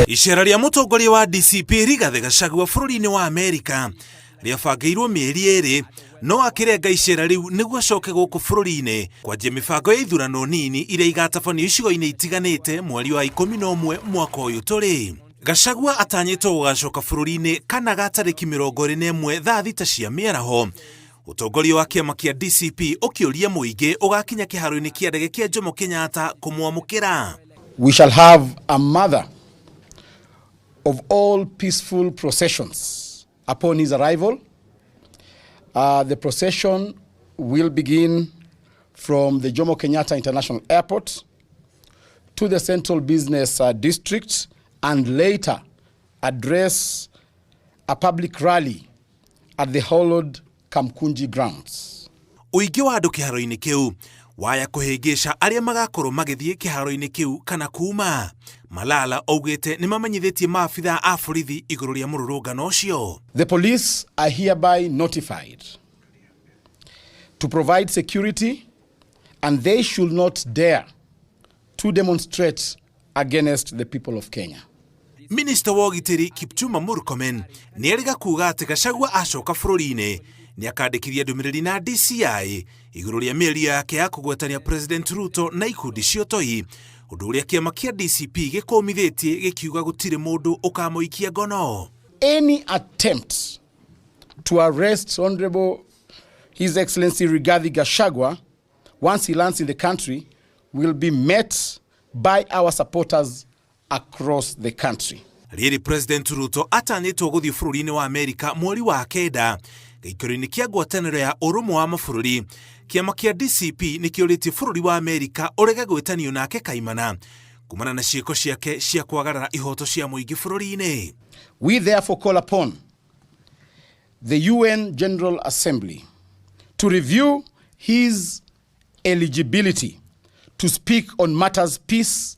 Icera rĩa mũtongoria wa DCP Rigathĩ Gachagua bũrũri-inĩ wa Amerika rĩabangĩirwo mĩeri ĩrĩ no akĩrenga icera rĩu nĩguo acoke gũkũ bũrũri-inĩ kwanjia mĩbango ya ithurano nini iria igatabanio icigo-inĩ itiganĩte mweri wa 11 mwaka ũyũ tũrĩ. Gachagua atanyĩtwo gũgacoka bũrũri-inĩ kana ga tarĩki 21 thaa 6 cia mĩaraho. Ũtongoria wa kĩama kĩa DCP ũkĩũria mũingĩ ũgakinya kĩharo-inĩ kĩa ndege kĩa Jomo Kenyatta kũmwamũkĩra. We shall have a mother of all peaceful processions upon his arrival. The procession will begin from the Jomo Kenyatta International Airport to the Central Business District and later address a public rally at the hallowed Kamkunji grounds. Ũingĩ wa andũ kĩharo-inĩ kĩu waya kũhĩngĩca arĩa magakorwo magĩthiĩ kĩharo-inĩ kĩu kana kuma. Malala augĩte nĩ mamenyithĩtie maabithaa a borithi igũrũ rĩa mũrũrũngano ũcio. The police are hereby notified to provide security and they should not dare to demonstrate against the people of Kenya. Minista wa ũgitĩri Kipchumba Murkomen nĩ erĩga kuuga atĩ Gachagua acoka bũrũri-inĩ nĩ akandĩkithia ndũmĩrĩri na DCI igũrũ rĩa mĩario yake ya kũgwetania President Ruto na ikundi cia ũtoi, ũndũ ũrĩa kĩama kĩa DCP gĩkũmithĩtie gĩkiuga gũtirĩ mũndũ ũkamũikia ngono. Any attempt to arrest Honorable His Excellency Rigathi Gachagua once he lands in the country will be met by our supporters across the country. Rĩrĩ President Ruto atanyĩtwo gũthiĩ bũrũri-inĩ wa Amerika mweri wa kenda gĩikaro-inĩ kĩa ngwatanĩro ya ũrũmwe wa mabũrũri. Kĩama kĩa DCP nĩ kĩũrĩtie bũrũri wa Amerika ũrege gwĩtanio nake kaimana kumana na ciĩko ciake cia kwagarara ihoto cia mũingĩ bũrũri-inĩ. We therefore call upon the UN General Assembly to review his eligibility to speak on matters peace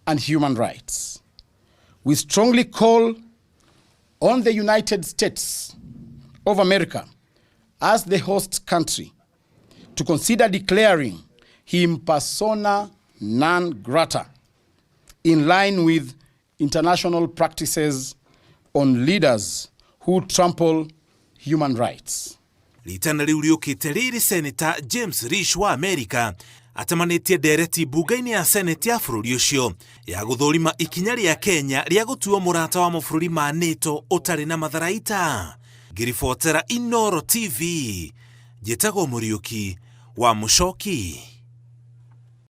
and human rights. We strongly call on the United States of America as the host country to consider declaring him persona non grata in line with international practices on leaders who trample human rights. Ritana rĩu rĩũkĩte rĩrĩ Senator James Risch wa Amerika atemanĩtie ndereti mbunge-inĩ ya Senate ya bũrũri ũcio ya gũthũrima ikinya rĩa Kenya rĩa gũtuo mũrata wa mabũrũri ma NATO ũtarĩ na matharaita. Ngĩribotera Inooro TV, njĩtagwo Mũriũki wa Mũcoki.